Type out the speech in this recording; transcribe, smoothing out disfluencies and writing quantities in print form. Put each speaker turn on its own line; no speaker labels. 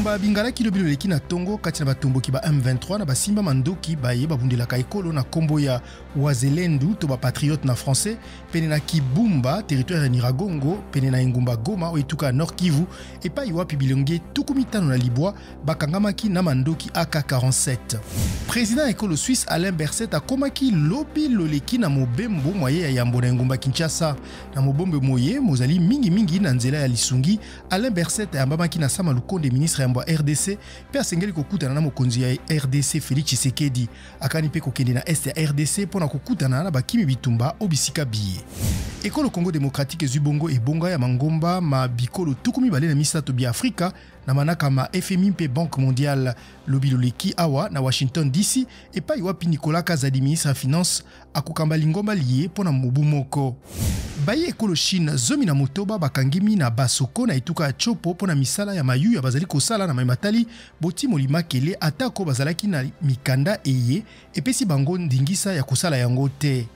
Bitumba bingalaki lobi loleki na tongo kati na batomboki ba M23 na basimba mandoki baye babundelaka ekolo na kombo ya Wazelendu to ba patriote na français pene na Kibumba, territoire ya Nyiragongo, pene na engumba Goma oyo etuka ya Nord Kivu, epai wapi bilenge 59 bakangamaki na mandoki AK-47. President ya ekolo Suisse Alain Berset akomaki lobi loleki na mobembo mwaye ya yambo na engumba Kinshasa. Na mobombe moye mozali mingi mingi na nzela ya lisungi, Alain Berset ayambamaki na Sama Lukonde, ministre ya yambo ya RDC, mpe asengeli kokutana na mokonzi ya RDC Felix Tshisekedi. Akani mpe kokende na est ya RDC mpo na kokutana na bakimi bitumba o bisika biye. Ekolo Congo démocratique ezwi bongo ebonga ya mangomba ma bikolo 23 bya Afrika na manaka ma FMI mpe Banque mondiale. Lobi loleki awa na Washington DC, epai wapi Nicolas Kazadi, ministre ya Finance, akokamba lingomba liye mpo na mobu moko. Bayi ekolo Chine 16 bakangimi na Basoko na etuka ya Tshopo mpo na misala ya mayuya bazali kosala na mai matali botimoli makele, atako bazalaki na mikanda eye epesi bango ndingisa ya kosala yango te.